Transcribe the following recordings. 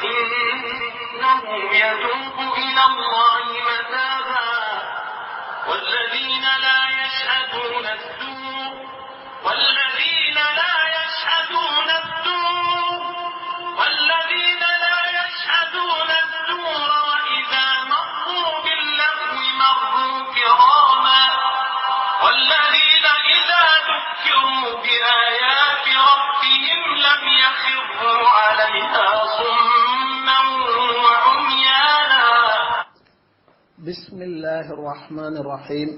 فإنه يتوب إلى الله متابا والذين لا يشهدون الزور وإذا مروا باللغو مروا كراما والذين إذا ذكروا بآيات ربهم لم يخروا عليها صما وعميانا. بسم الله الرحمن الرحيم.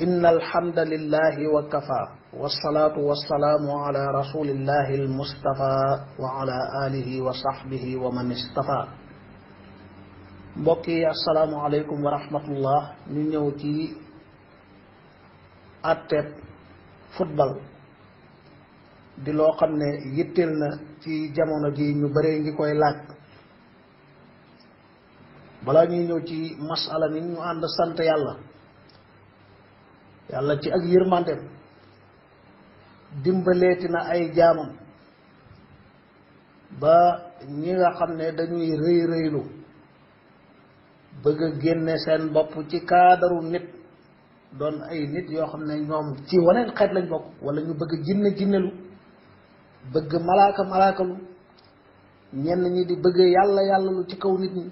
إن الحمد لله وكفى والصلاة والسلام على رسول الله المصطفى وعلى آله وصحبه ومن اصطفى. mbokk yi asalaamaaleykum wa rahmatullah. ñu ñëw ci àtteeb football di loo xam ne yitteel na ci jamono ji ñu bëree ngi koy laaj. balaa ñuy ñëw ci masala mi ñu ànd sant yàlla ci ak yërmandeem dimbaleeti na ay jaamam ba ñi nga xam ne dañuy rëy rëylu bëgg a génne seen bopp ci kaadaru nit doon ay nit yoo xam ne ñoom ci waneen xeet lañ bokk, wala ñu bëgg jinnelu bëgg malaakalu ñenn ñi di bëgg yàllalu ci kaw nit ñi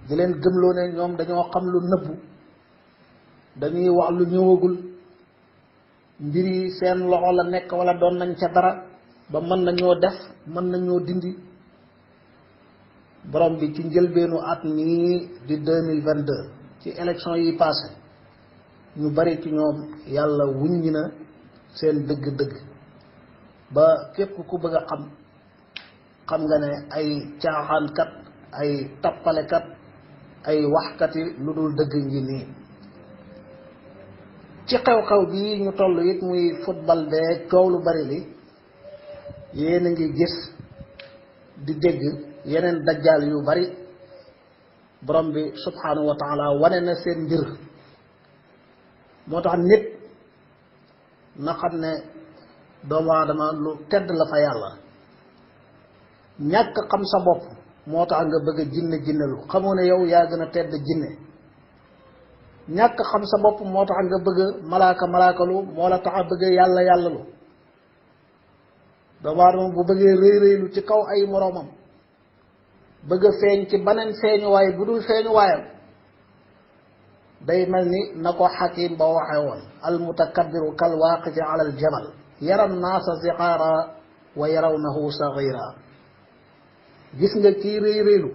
di leen gëmloo ne ñoom dañoo xam lu nëbbu, dañuy wax lu ñëwagul, mbir yi seen loxo la nekk wala doon nañ ca dara ba mën nañoo def mën nañoo dindi. borom bi ci njëlbeenu at mii di 2022 ci élection yi passé ñu bari ci ñoom yàlla wuññi na seen dëgg-dëgg ba képp ku bëgg a xam nga ne ay caaxaankat ay tappalekat ay waxkati lu dul dëgg ngi nii. ci xew-xew bi ñu toll it muy football de coow lu bari li yéen a ngi gis di dégg yeneen dajjaal yu bari borom bi subhanahu wa taala wane na seen mbir. moo tax nit na xam ne doomu aadama lu tedd la fa yàlla. ñàkk xam sa bopp moo tax nga bëgg a jinnelu xamoo ne yow yaa gën a tedd jinne. ñàkk xam sa bopp moo tax nga bëgg malaakalu moo la tax a bëgg yàllalu. doomu aadama bu bëggee rëylu ci kaw ay moroomam bëgg a feeñ ci beneen feeñuwaay bu dul feeñuwaayam day mel ni na ko xakim ba waxee woon almutakabbiru kal waaqiti ala al jabal yara naasa ziqaara wa yarawnahu sagira. gis nga kii rëylu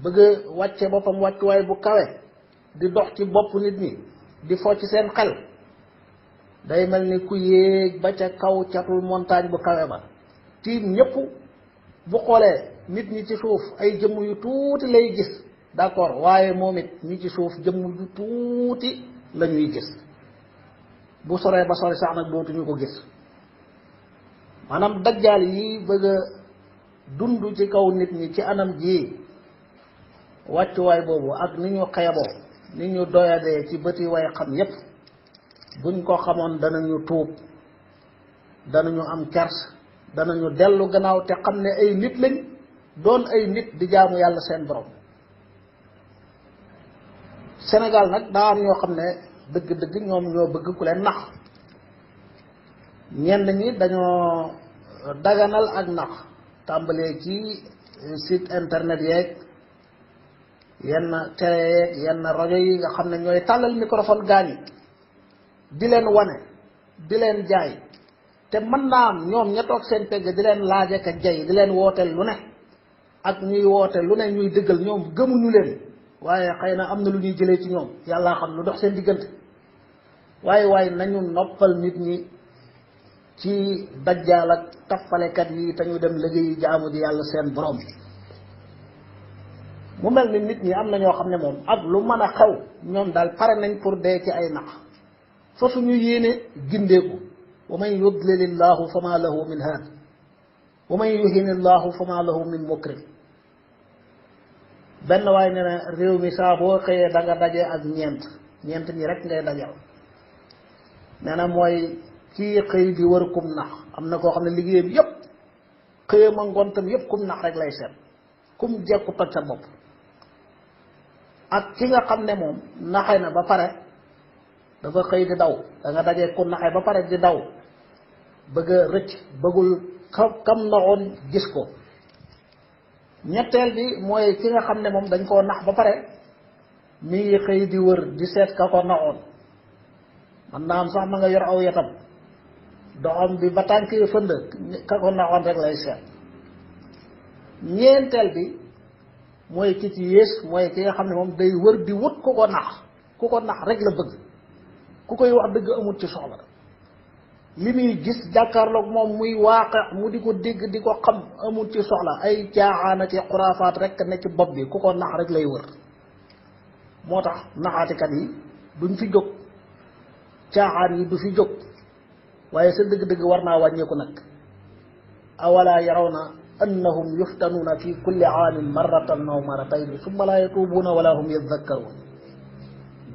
bëgg a wàcce boppam wàccuwaay bu kawe di dox ci bopp nit ñi di fo ci seen xel day mel ni ku yéeg ba ca kaw catul montagne bu kawe ba tiim ñëpp. bu xoolee nit ñi ci suuf ay jëmm yu tuuti lay gis d'accord, waaye moom it ñi ci suuf jëmm yu tuuti la ñuy gis. bu soree ba sori sax nag dootuñu ko gis. maanaam dajjaal yi bëgg a dund ci kaw nit ñi ci anam ji wàccuwaay boobu ak ni ñu xeeboo ni ñu doyadee ci bëti way xam yépp buñ ko xamoon danañu tuub, danañu am kers, danañu dellu gannaaw te xam ne ay nit lañ doon ay nit di jaamu yàlla seen borom. Sénégal nag daa am ñoo xam ne dëgg-dëgg ñoom ñoo bëgg ku leen nax. ñenn ñi dañoo daganal ak nax tàmbalee ci site internet yeeg yenn télé yeeg yenn rajo yi nga xam ne ñooy tàllal microphone gaañi di leen wane di leen jaay. te mën naa am ñoom ña toog seen pegg di leen laaje ka jay di leen wooteel lu ne ak ñuy woote lu ne ñuy dëggal ñoom gëmuñu leen, waaye xëy na am na lu ñuy jëlee ci ñoom yàllaa xam lu dox seen diggante. waaye nañu noppal nit ñi ci dajjaal ak tappalekat yi te ñu dem liggéeyi jaamu ji yàlla seen borom. mu mel ni nit ñi am na ñoo xam ne moom ak lu mën a xew ñoom daal pare nañ pour dee ci ay nax fa suñu yéene gindeeku. wa man yudlilillahu fama lahu min haad wa man yuhinillahu fama lahu min mukrim. benn waay ne na réew mi saa boo xëyee da nga daje ak ñeent ñi rek ngay dajal. nee na mooy kii xëy di wër kum nax. am na koo xam ne liggéeyam yépp xëyam a ngontam yépp kum nax rek lay seet kum jekku toj sa bopp ak ki nga xam ne moom naxe na ba pare dafa xëy di daw da nga dajee ku naxe ba pare di daw bëgg a rëcc bëggul kam naxoon gis ko ñetteel bi mooy ki nga xam ne moom dañ koo nax ba pare mi ngi xëy di wër di seet ka ko naxoon man naa am sax ma nga yor aw yatam doxam bi ba tànk yi fënd ka ko naxoon rek lay seet ñeenteel bi mooy ki ci yées mooy ki nga xam ne moom day wër di wut ku ko nax rek la bëgg ku koy wax dëgg amul ci soxla li muy gis jàkkaarloog moom muy waaqe mu di ko dégg di ko xam amul ci soxla ay caaxaana ci xuraafaat rek ne ci bopp bi ku ko nax rek lay wër moo tax naxaatikat yi duñ fi jóg caaxaan yi du fi jóg waaye sa dëgg-dëgg war naa wàññeeku nag awala yarawna annahum yuftanuuna fi kulli aamin marratan aw marratayni summa laa yatuubuuna wala hum yadakkaruun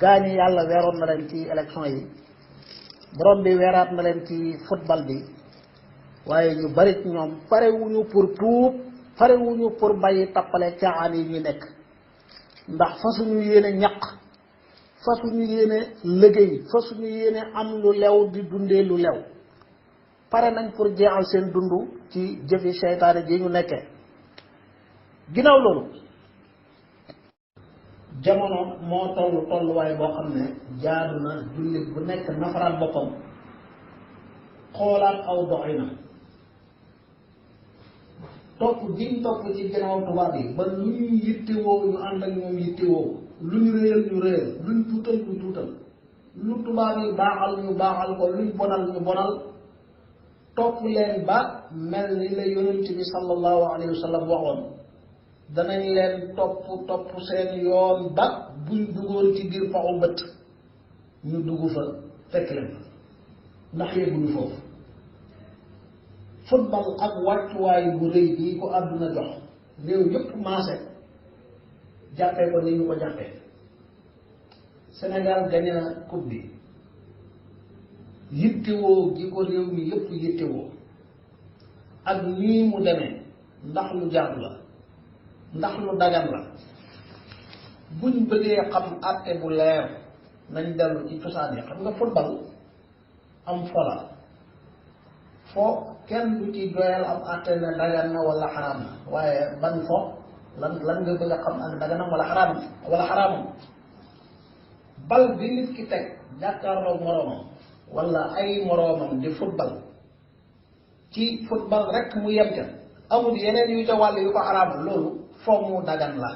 gaañi yàlla weeroon na leen ci élection yi borom bi weeraat na leen ci football bi waaye ñu bari ci ñoom parewuñu pour tuub parewuñu pour bàyyi tappale caaxaan yi ñu nekk ndax fasuñu yéene ñaq fasuñu yéene liggéey fasuñu yéene am lu lew di dundee lu lew pare nañ pour jeexal seen dund ci jëfi seytaane ji ñu nekkee ginnaaw loolu jamono moo tolluwaay boo xam ne jaadu na jullit bu nekk nafaraat boppam xoolaat aw doxinam topp giñ topp ci ginnaaw tubaab yi ba lu ñu yittewoo ñu ànd ak ñoom yittewoo lu ñu réyal ñu réyal luñ tuutal ñu tuutal lu tubaab yi baaxal ñu baaxal ko luñ bonal ñu bonal topp leen ba mel ni la yonent bi sallallahu alayhi wa sallam waxoon danañ leen topp seen yoon ba buñ duggoon ci biir paxu bët ñu dugg fa fekk leen fa ndax yegguñu foofu football ak wàccuwaay bu rëy bii ko àdduna jox réew yépp maase jàppee ko ni ñu ko jàppee Sénégal gagné na coupe bi yittewoo gi ko réew mi yépp yittewoo ak nii mu demee ndax lu jaadu la ndax lu dagan la buñ bëggee xam àtte bu leer nañ dellu ci cosaan yi xam nga football am fola foo kenn du ci doyal am àtte ne dagan na wala xaraam na waaye ban fo lan nga bëgg a xam ak daganam wala xaraamam bal bi nit ki teg jàkkaarloog moroomam wala ay moroomam di football ci football rek mu yem ca amul yeneen yu ca wàll yu ko xaraamal loolu foog mu dagan la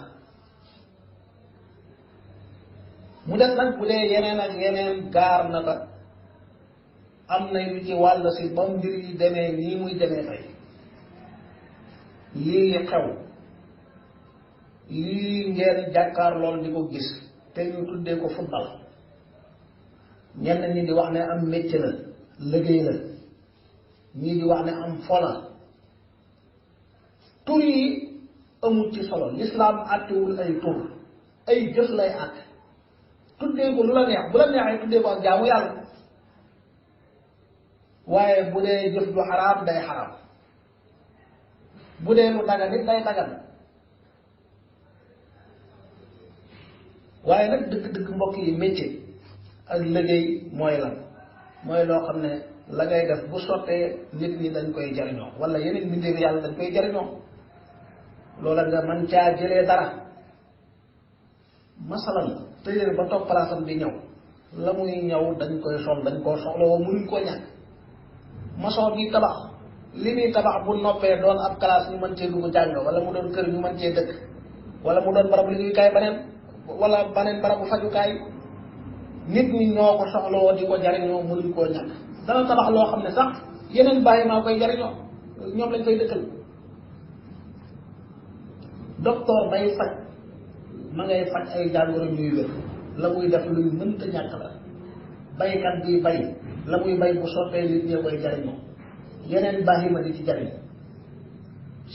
mu def nag bu dee yeneen ak yeneen gaar na ko am na yu ci wàll si ba mbir yi demee nii muy demee tey lii xew lii ngeen jàkkaar lool di ko gis te ñu tuddee ko football ñenn ñi di wax ne am métier la liggéey la ñii di wax ne am fola tur yi amul ci solo lislaam àttewul ay tur ay jëf lay àtte tuddee ko lu la neex bu la neexee tuddee ko ak jaamu yàlla waaye bu dee jëf ju xaraam day xaraam bu dee lu dagan nit day dagan waaye nag dëgg-dëgg mbokk yi métier ak liggéey mooy lan mooy loo xam ne la ngay def bu sottee nit ñi dañ koy jariñoo wala yeneen mbindeef yàlla dañ koy jariñoo loola nga mën caa jëlee dara masalan tëyër ba toog palaasam di ñëw la muy ñëw dañ koy sol dañ koo soxla woo mënuñ koo ñàkk maçon bi tabax li muy tabax bu noppee doon ab classe ñu mën cee dugg jàng wala mu doon kër ñu mën cee dëkk wala mu doon barab liggéeyukaay beneen wala beneen barabu fajukaay nit ñi ñoo ko soxlawoo di ko jariñoo mënuñ koo ñàkk dana tabax loo xam ne sax yeneen bàyyi maa koy jariñoo ñoom lañ fay dëkkal docteur bay faj ma ngay faj ay jàngoro ñuy wér la muy def luy mënta ñàkk la baykat bi bay la muy bay bu sottee nit ñee koy jariñoo yeneen bàyyi ma di ci jariñ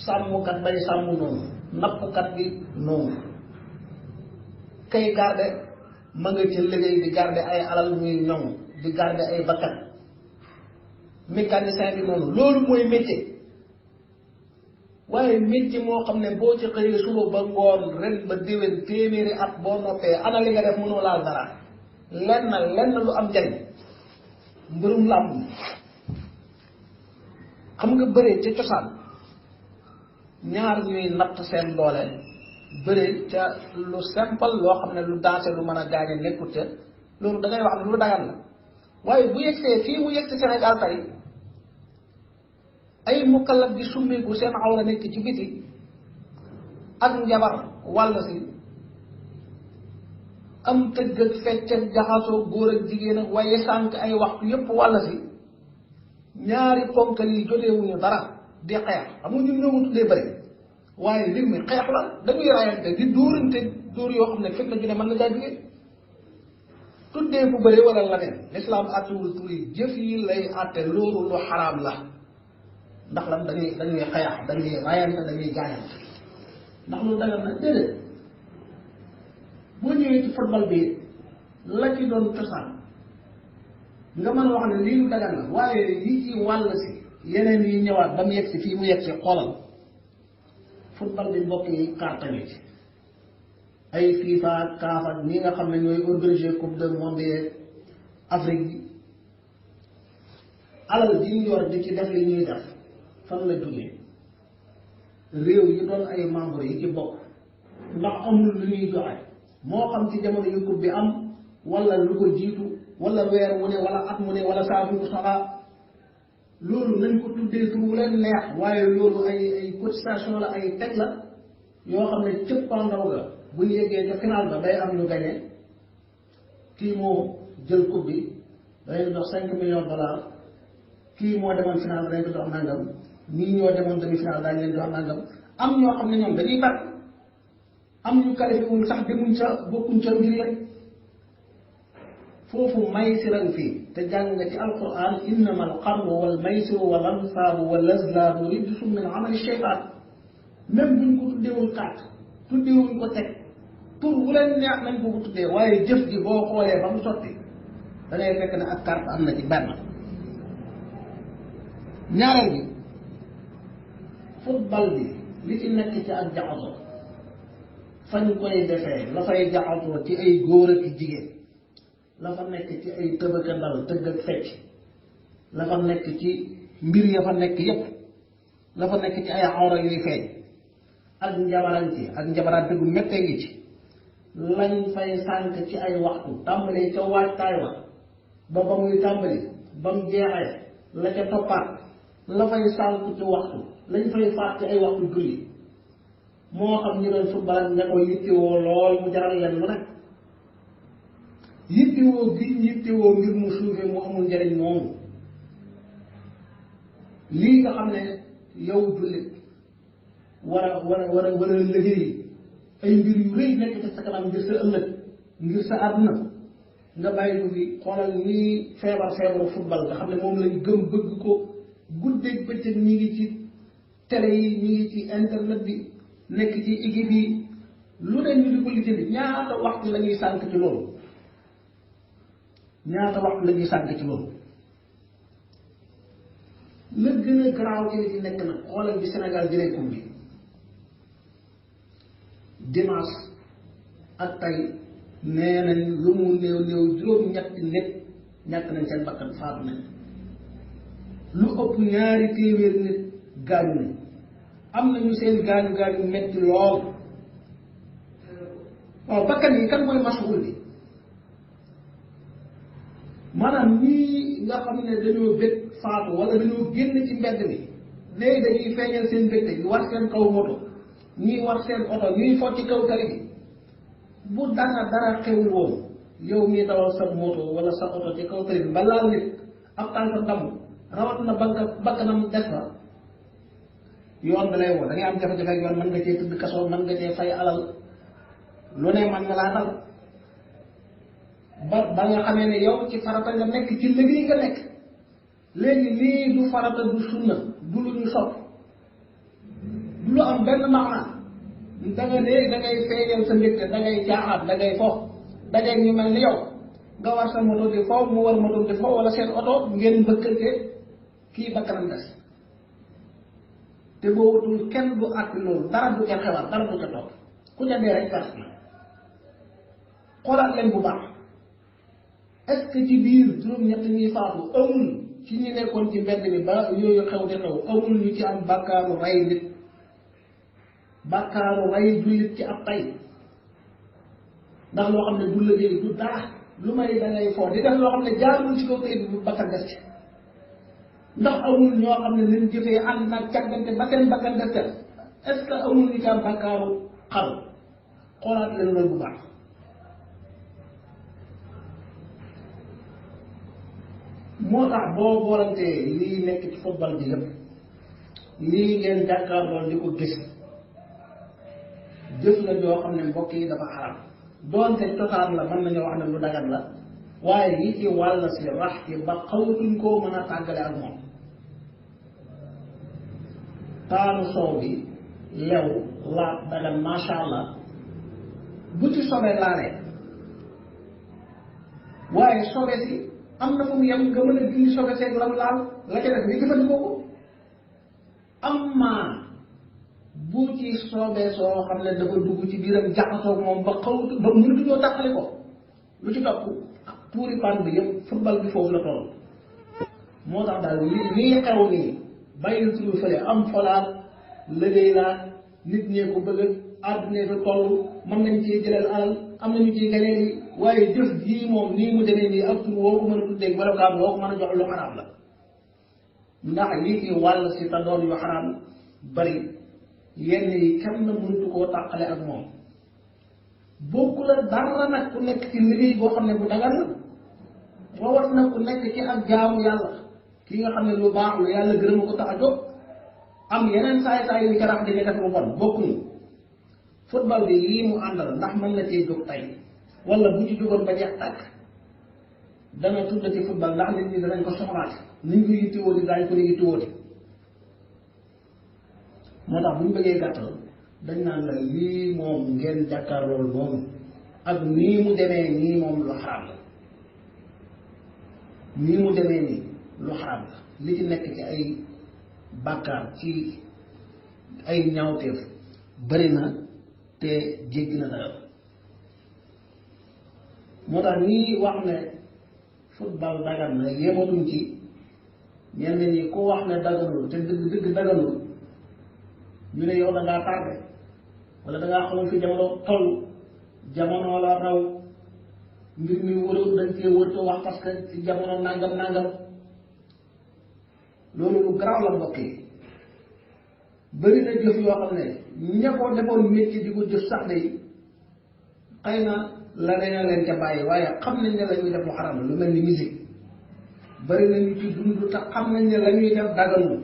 sàmmkat bay sàmm noonu nappkat bi noonu kay garde ma nga ci liggéey di garde ay alal muy ñoŋ di garde ay bakkan mécanicien bi noonu loolu mooy métier waaye métier moo xam ne boo ci xëyee suba ba ngoon ren ba déwén téeméeri at boo noppee ana li nga def mënoo laal dara lenn lu am njariñ mbërum làmb xam nga bëree ca cosaan ñaar ñuy natt seen doole bëree ca lu simple loo xam ne lu dansé lu mën a gaañe nekkut ca loolu da ngay wax ne lu dagan la waaye bu yegsee fii mu yegsi Sénégal tey ay mukallaf di summeeku seen awra nekk ci biti ak njabar wàll si am tëgg ak fecc ak jaxasoo góor ak jigéen ak waaye sànq ay waxtu yépp wàll si ñaari ponkal yi joteewuñu dara di xeex xam nga ñun ñoo ko tuddee bëri waaye mbir mi xeex la dañuy rayante di dóorante dóor yoo xam ne fekk na ju ne mën na jaa jóge tuddee ku bëri wala la neen lislaam àttewul tur yi jëf yi lay àtte loolu lu xaraam la ndax lan dañuy xeex dañuy rayante dañuy gaañante ndax loolu dagal na déedéet boo ñëwee ci football bi la ci doon cosaan nga mën a wax ne lii lu dagal na waaye yi ci wàll si yeneen yi ñëwaat ba mu yegg si fii mu yegg si xoolal football bi mbokk yi carte ci ay FIFA ak CAF ak ñi nga xam ne ñooy organiser coupe du monde yeeg Afrique bi alal ji ñu yor di ci def li ñuy def fan la jógee réew yi doon ay membres yi ci bokk ndax amul lu ñuy joxe moo xam ci jamono yu coupe bi am wala lu ko jiitu wala weer wu ne wala at mu ne wala saa bu soxlaa loolu nañ ko tuddee tur wu leen neex waaye loolu ay cotisation la ay teg la yoo xam ne cëppaandaw ga bu ñu yeggee ca final ba day am ñu gagné kii moo jël coupe bi dañ jox 5 millions dollars kii moo demoon final dañ ko jox nangam ñii ñoo demoon demi final daañu leen jox nangam am ñoo xam ne ñoom dañuy bat am ñu qualifié wul sax demuñ sa bokkuñ ca ngir rek foofu maysiran fii te jàng nga ci alquran innama alxamru wal maysiru wal ansaabu wal azlaamu rijsun min amali sheytaan même buñ ko tuddeewul carte tuddeewuñ ko teg tur wu leen neex nañ ko ko tuddee waaye jëf ji boo xoolee ba mu sotti da ngay fekk ne ak carte am na ci benn ñaareel bi football bi li ci nekk ci ak jaxasoo fañ koy defee la fay jaxasoo ci ay góor ak jigéen la fa nekk ci ay tëbëka ndal tëgg ak fecc la fa nekk ci mbir ya fa nekk yépp la fa nekk ci ay awra yuy feeñ ak njabarante ak njabarante gu méttee ngi ci lañ fay sànk ci ay waxtu tàmbalee ca waajtaay wa ba muy tàmbali ba mu jeexee la ca toppaat la fay sànk ci waxtu lañ fay faat ci ay waxtu julli moo xam ñu doon football ña ko yittewoo lool mu jaral leen lu nekk yittewoo gi yittewoo ngir mu suufee mu amul njariñ moomu lii nga xam ne yow jullit war a liggéey ay mbir yu rëy nekk ci sa kanam ngir sa ëllëg ngir sa àdduna nga bàyyi ko fi xoolal nii feebaru football nga xam ne moom lañ gëm bëgg ko guddeeg bëccëg ñi ngi ci télé yi ñi ngi ci internet bi nekk ci équipe yi lu ne ñu di ko lijjanti ñaata waxtu la ñuy sànk ci loolu la gën a garaaw ci li ci nekk nag xoolal bi Sénégal jëlee coupe bi dimanche ak tey nee nañ lu mu néew juróom-ñetti nit ñàkk nañ seen bakkan faatu nañ lu ëpp 200 nit gaañu nañ am nañu seen gaañu metti lool waaw bakkan yi kan mooy masuul bi maanaam ñii nga xam ne dañoo bëgg faatu wala dañoo génn ci mbedd mi léegi dañuy feeñal seen mbégte ñu war seen kaw moto ñii war seen oto ñuy fot ci kaw tali bi bu dara xewul woon yow mii dawal sa moto wala sa oto ci kaw tali bi ba laal nit ab tànk damm rawat na bakkanam des fa yoon da lay woo da ngay am jafe-jafe ak yoon mën nga cee tëdd kaso mën nga cee fay alal lu ne mën nga laa dal ba nga xamee ne yow ci farata nga nekk ci liggéey nga nekk léegi lii du farata du sunna du lu ñu sopp du lu am benn maanaa da ngay feeñal sa mbégte da ngay jaaxaat da ngay foof dajeeg ñu mel ni yow nga war sa moto di foof mu war moto di foof wala seen oto ngeen mbëkkante kii bakkanam des te boo wutul kenn du àtt loolu dara du ca xewaat dara du ca topp ku ca dee rek perte na xoolaat leen bu baax est-ce que ci biir juróom-ñett ñuy faatu amul ci ñi nekkoon ci mbedd mi ba yooyu xew di xew amul ñu ci am bàkkaaru rey nit bàkkaaru rey jullit ci ab tay ndax loo xam ne du liggéey du dara lu may dangay foo di def loo xam ne jaarul ci kaw kayit bu bakkan des ci ndax amul ñoo xam ne nañ jëfee ànd nag càggante ba seen bakkan des ca est-ce que amul ñu ci am bàkkaaru xaru xoolaat leen loolu bu baax moo tax boo boolantee lii nekk ci football bi yëpp lii ngeen jàkkaarloo di ko gis jëf la joo xam ne mbokk yi dafa xaram doonte cosaan la mën nañoo wax ne lu dagat la waaye yi ci wàll si rax ci ba xawatuñ koo mën a tàggale ak moom taanu soow bi lew laat dagan masha allah bu ci sobee laalee waaye sobe si am na fu mu yem nga mën a dindi sobe seeg lam laal la ca def nga jëfandikoo ko amma bu ci soobee soo xam ne dafa dugg ci biiram jaxasoo moom ba xaw ba mënatuñoo tàqali ko lu ci topp tuuri pan bi yëpp football bi foofu la toll moo tax daal lii xew nii bàyyil suñu fële am folaat liggéey laa nit ñee ko bëgg àdduna fi toll mën nañ ciy jëleel alal am nañu ciy ganeen yi waaye jëf jii moom nii mu demee nii ak tur woo ko mën a tuddee melokaan woo ko mën a jox lu xaraam la ndax lii ci wàll si te doon yu xaraam bari yenn yi kenn mënatu koo tàqale ak moom bokku la dara nag ku nekk ci liggéey boo xam ne bu dagan la rawat na ku nekk ci ak jaamu yàlla ki nga xam ne lu baax lu yàlla gërëm ko tax a jóg am yeneen saay-saay yu jarax di def lu bon bokkuñu football bi lii mu àndal ndax mën na cee jóg tey wala bu ci jógoon ba jeex tàkk dana tuddati football ndax nit ñi danañ ko soxlaati niñ ko yittiwooti daañ ko yittiwooti moo tax bu ñu bëggee gàttal dañ naan la lii moom ngeen jàkkaarlool moom ak nii mu demee nii moom lu xaraam la nii mu demee nii lu xaraam la li ci nekk ci ay bàkkaar ci ay ñaawteef bari na te jéggi na dara moo tax ñii wax ne football dagan na yematuñ ci ñenn ñi ku wax ne daganul te dëgg daganul ñu ne yow da ngaa tardé wala da ngaa xamul fi jamono toll jamono la raw mbir mi wërul dañ cee wërta wax parce que ci jamono nangam loolu lu garaaw la mbokk yi bëri na jëf yoo xam ne ña ko defoon métier di ko jëf sax de xëy na la dañoo leen ca bàyyi waaye xam nañ ne la ñuy def lu xaram lu mel ni musique bëri nañu ci dund te xam nañ ne la ñuy def daganul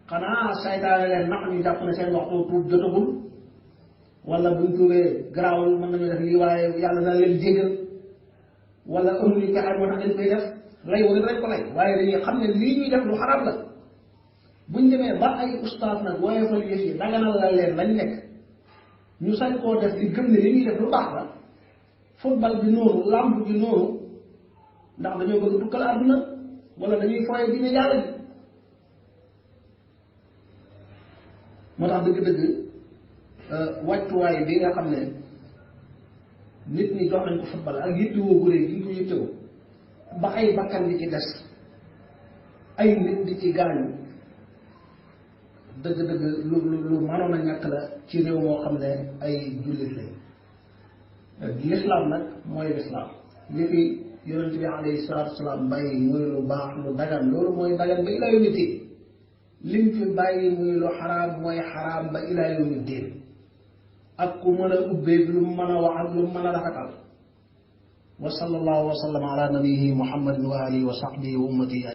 xanaa saytaane leen nax ñu jàpp ne seen waxtu tuub jotagul wala buñ tuubee garaawul mën nañu def lii waaye yàlla na leen jéggal wala amuñu pexe moo tax dañ koy def lay wala dañ ko lay waaye dañuy xam ne lii ñuy def lu xaraam la buñ demee ba ay ustaas nag waaye fa yëf yi daganal la leen lañ nekk ñu sañ koo def di gëm ne li ñuy def lu baax la football bi noonu làmb bi noonu ndax dañoo bëgg tukkal àdduna wala dañuy foye dina yàlla ji moo tax dëgg-dëgg wàccuwaay bi nga xam ne nit ñi jox nañ ko football ak yittewoo gu rëy gi ñu ko yittewoo ba ay bakkan di ci des ay nit di ci gaañu dëgg-dëgg lu mënoon a ñàkk la ci réew moo xam ne ay jullit lañ lislaam nag mooy lislaam li fi yonent bi alayhi salaatu wasalaam bàyyi muy lu baax lu dagan loolu mooy dagan ba ilaa yawmi diin lim fi bàyyi muy lu xaraam mooy xaraam ba ilaa yawmi diin ak ku mën a ubbee lu mu mën a wax ak lu mu mën a rafetal wa sallallahu wa sallam ala nabiyihi muhammadin wa alihi wa sahbihi wa ummatihi